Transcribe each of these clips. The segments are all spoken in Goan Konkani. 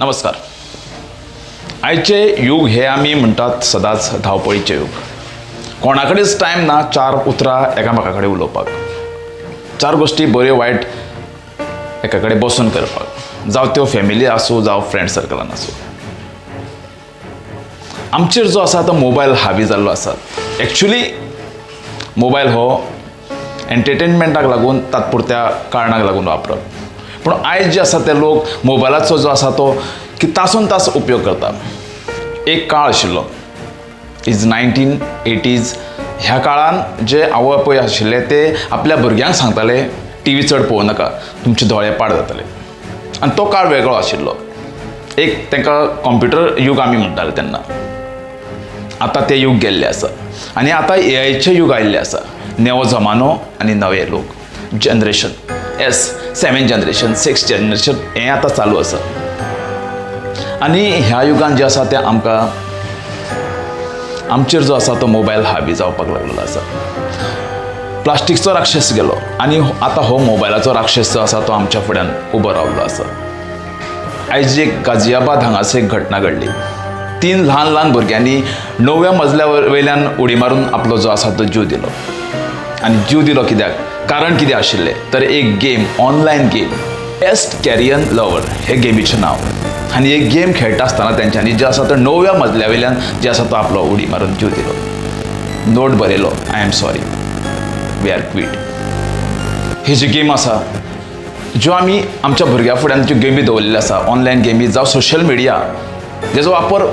नमस्कार. आयचे युग हे आमी म्हणटात सदांच धांवपळीचें युग. कोणा कडेच टायम ना चार उतरां एकामेका कडेन उलोवपाक, चार गोश्टी बऱ्यो वायट एका कडेन बसून करपाक, जावं त्यो फॅमिली आसूं जावं फ्रेंड सर्कलान आसूं. आमचेर जो आसा तो मोबायल हावी जाल्लो आसा. एक्चुली मोबायल हो एंटरटेनमेंटाक लागून तात्पुरत्या कारणाक लागून वापरप, पूण आयज जे आसा ते लोक मोबायलाचो जो आसा तो की तासून तास उपयोग करता. एक काळ आशिल्लो is 1980s, ह्या काळान जे आवय बापूय आशिल्ले ते आपल्या भुरग्यांक सांगताले टी व्ही चड पळोवं नाका, तुमचे दोळे पाड जातले. आनी तो काळ वेगळो आशिल्लो. एक तांकां कॉम्प्युटर युग आमी म्हणटाले तेन्ना. आतां तें युग गेल्लें आसा आनी आतां ए आयचें युग आयिल्लें आसा. नवो जमानो आनी नवे लोक, generation S 7 generation 6 generation हें आतां चालू आसा. आनी ह्या युगान जें आसा तें आमकां आमचेर जो आसा तो मोबायल हावी जावपाक लागलेलो आसा. प्लास्टिकचो राक्षस गेलो आनी आतां हो मोबायलाचो राक्षस जो आसा तो आमच्या फुड्यान उबो रावल्लो आसा. आयज एक गाजियाबाद हांगासर एक घटना घडली. 3 ल्हान ल्हान भुरग्यांनी 9व्या मजल्या वयल्यान उडी मारून आपलो जो आसा तो जीव दिलो. आनी जीव दिलो कित्याक, कारण कितें आशिल्लें तर एक game, online game, best carrion lover हे गेमीचें नांव. आनी एक गेम खेळटा आसतना तेंच्यांनी जे आसा तो 9व्या मजल्या वयल्यान जे आसा तो आपलो उडी मारून जीव दिलो. नोट बरयलो, I am sorry, we are quit. ही जी गेम आसा ज्यो आमी आमच्या भुरग्यां फुड्यान ज्यो गेमी दवरलेल्यो आसा, ऑनलायन गेमी जावं सोशल मिडिया, जेजो वापर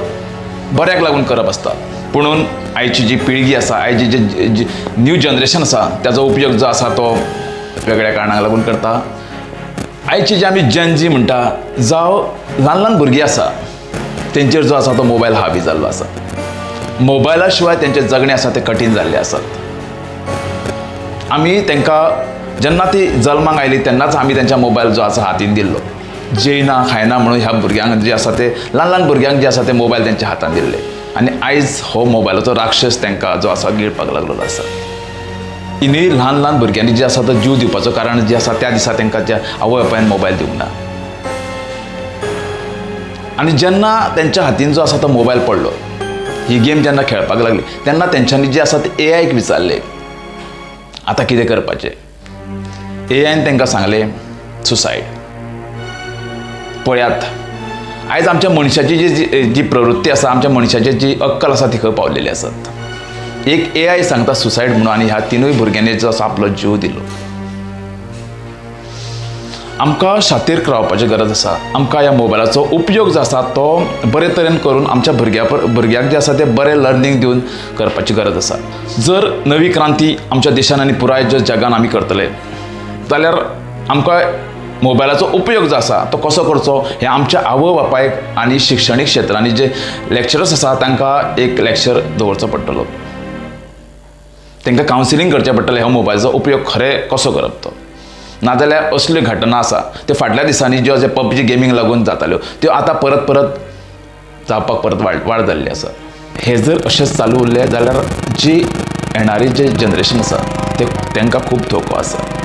बऱ्याक लागून करप आसता, पुणून आयची जी पिळगी आसा, आयची जी न्यू जनरेशन आसा त्याचो उपयोग जो आसा तो वेगळ्या कारणाक लागून करता. आयची जी आमी जेन जी म्हणटा जावं ल्हान ल्हान भुरगीं आसा तेंचेर जो आसा तो मोबायल हावी जाल्लो आसा. मोबायला शिवाय तेंचें जगणें आसा तें कठीण जाल्लें आसात. आमी तांकां जेन्ना ती जल्माक आयली तेन्नाच आमी तेंच्या मोबायल जो आसा हातीन दिल्लो. जेयना खायना म्हणून ह्या भुरग्यांक जे आसा ते ल्हान ल्हान भुरग्यांक जे आसा ते मोबायल तेंच्या हातान दिल्ले. आनी आयज हो मोबायलाचो राक्षस तांकां जो आसा गिळपाक लागलेलो आसा. तिनूय ल्हान ल्हान भुरग्यांनी जे आसा तो जीव दिवपाचो कारण जे आसा त्या दिसा तांकां त्या आवय बापायन मोबायल दिवंक ना. आनी जेन्ना तेंच्या हातीन जो आसा तो मोबायल पडलो, ही गेम जेन्ना खेळपाक लागली तेन्ना तेंच्यांनी जे आसा ते ए आयक विचारलें आतां कितें करपाचें. ए आयन तांकां सांगलें सुसायड. पळयात आयज आमच्या मनशाची जी जी प्रवृत्ती आसा, आमच्या मनशाची जी अक्कल आसा ती खंय पावलेली आसत. एक ए I सांगता सुसायड म्हणून आनी ह्या तिनूय भुरग्यांनी जो आसा आपलो जीव दिलो. आमकां शातीर रावपाची गरज आसा. आमकां ह्या मोबायलाचो उपयोग जो आसा तो बरे तरेन करून आमच्या भुरग्यांक जे आसा ते बरें लर्नींग दिवन करपाची गरज आसा. जर नवी क्रांती आमच्या देशान आनी पुराय ज्या जगान आमी करतले जाल्यार आमकां मोबायलाचो उपयोग जो आसा तो कसो करचो हें आमच्या आवय बापायक आनी शिक्षणीक क्षेत्रांनी जे लॅक्चरर्स आसा तांकां एक लॅक्चर दवरचो पडटलो. तांकां कावन्सिलींग करचें पडटलें हो मोबायलाचो उपयोग खरें कसो करप तो. नाजाल्यार असल्यो घटना आसा त्यो फाटल्या दिसांनी ज्यो जे पबजी गेमींग लागून जाताल्यो त्यो आतां परत परत जावपाक परत वाड जाल्ली आसा. हें जर अशेंच चालू उरलें जाल्यार जी येणारी जे जनरेशन आसा ते तांकां खूब धोको आसा.